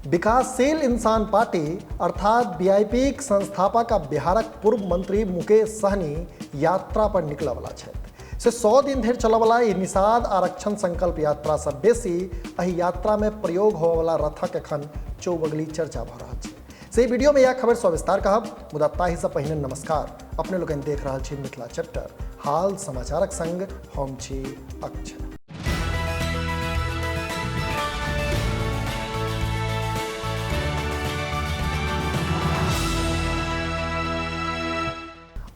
विकासशील इंसान पार्टी अर्थात वीआईपीक संस्थापक आ बिहारक पूर्व मंत्री मुकेश सहनी यात्रा पर निकलऽवला छथि। से 100 दिन धरि चलऽवला ई निषाद आरक्षण संकल्प यात्रासँ बेसी एहि यात्रामे प्रयोग होबऽवला रथक एखन चौबगली चर्चा भऽ रहल छै। से वीडियो में यह खबर सविस्तार कहब, मुदा ताहिसँ पहिने नमस्कार। अपने लोकनि देख रहल छी मिथिला चैप्टर, हाल समाचारक संग हम छी अक्षय।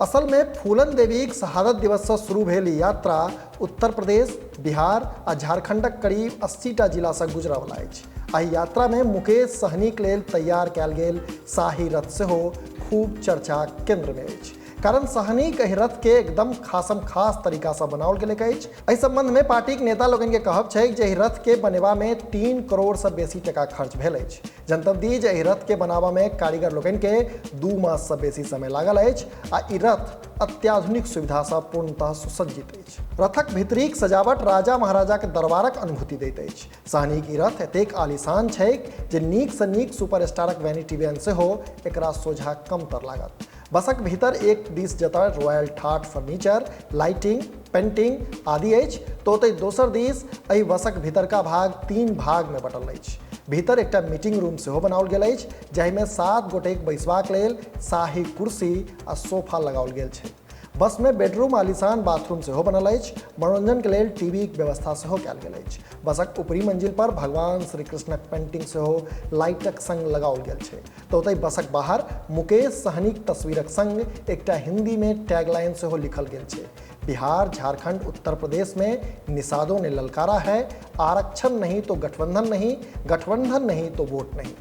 असल में फूलन देवीक शहादत दिवस से शुरू भेल ई यात्रा उत्तर प्रदेश, बिहार आ झारखंडक करीब 80 टा जिला से गुजरऽवला अछि। एहि यात्रा में मुकेश सहनीक लेल तैयार कयल गेल शाही रथ सेहो खूब चर्चाक केंद्र में अछि, कारण सहनीक एहि रथ के एकदम खासम खास तरीका से बनाओल गेलैक अछि। एहि संबंध में पार्टीक नेता लोकनि के कहब छैक जे एहि रथ के बनेबा में 3 करोड़ से बेसी टका खर्च भेल अछि। जनतब दी जे एहि रथ के बनाबऽ में कारीगर लोकनि के 2 मास से बेसी समय लागल अछि आ ई रथ अत्याधुनिक सुविधा से पूर्णतः सुसज्जित अछि। रथक भीतरीक सजावट राजा महाराजा के दरबारक अनुभूति दैत अछि। सहनीक ई रथ एतेक आलीशान छैक जे नीक से नीक सुपरस्टारक वैनिटी वैन सेहो एकरा सोझा कमतर लागत। बसक भीतर एक दिस जतऽ रॉयल ठाठ फर्नीचर, लाइटिंग, पेंटिंग आदि अछि, तऽ ओतहि दोसर दिस एहि बसक भीतरका भाग 3 भाग में बटल अछि। भीतर एकटा मीटिंग रूम सेहो बनाओल गेल अछि, जाहिमे 7 गोटेक बैसबाक लेल शाही कुर्सी आ सोफा लगाओल गेल छै। बस में बेडरूम, आलीशान बाथरूम सेहो बनल अछि। मनोरंजन के लेल टीवीक व्यवस्था सेहो कयल गेल अछि। बसक ऊपरी मंजिल पर भगवान श्री कृष्णक पेंटिंग सेहो लाइटक संग लगाओल गेल छै। तऽ ओतहि बसक बाहर मुकेश सहनीक तस्वीरक संग एकटा हिंदी में टैगलाइन सेहो लिखल गेल छै। बिहार, झारखंड, उत्तर प्रदेश में निषादों ने ललकारा है, आरक्षण नहीं तो गठबंधन नहीं, गठबंधन नहीं तो वोट नहीं।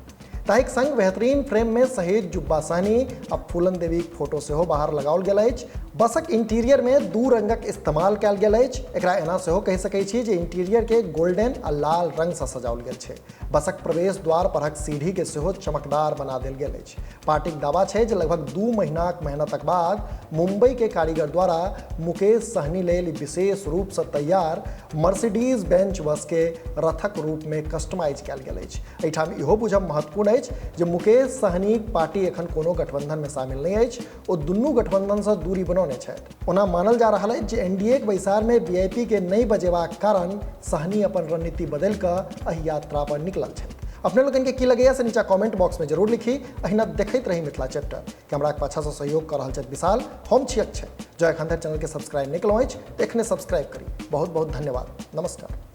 ताहिक संग बेहतरीन फ्रेम में शहीद जुब्बा सहनी आ फूलन देवीक फोटो सेहो बाहर लगाओल गेल अछि। बसक इंटीरियर में 2 रंगक इस्तेमाल कयल गेल अछि। एकरा एना सेहो कहि सकै छी जे इंटीरियर के गोल्डन आ लाल रंग सँ सजाओल गेल छै। बसक प्रवेश द्वार परहक सीढ़ी के सेहो चमकदार बना देल गेल अछि। पार्टीक दावा छै जे लगभग 2 महीनाक मेहनतक बाद मुंबई के कारीगर द्वारा मुकेश सहनी लेल विशेष रूप सँ तैयार मर्सिडीज बेंच बस के रथक रूप में कस्टमाइज कयल गेल अछि। एहिठाम इहो बुझब महत्वपूर्ण अछि जे मुकेश सहनीक पार्टी एखन कोनो गठबंधन में शामिल नहि अछि। ओ दुनू गठबंधन सँ दूरी बनौने छथि। ओना मानल जा रहल अछि जे एनडीए के बैसार में वीआईपी के नहि बजेबाक कारण सहनी अपन रणनीति बदलि कऽ एहि यात्रा पर निकलल छथि। अपने लोकनि के की लगैया से नीचा कमेंट बॉक्स में जरूर लिखी। अहिना देखैत रही मिथिला चैप्टर। कैमराक पाछा सँ सहयोग कऽ रहल छथि विशाल, हम छी अक्षय। जँ एखन धरि चैनल के सब्सक्राइब नहि केलहुँ अछि तऽ एखने सब्सक्राइब करी। बहुत बहुत धन्यवाद। नमस्कार।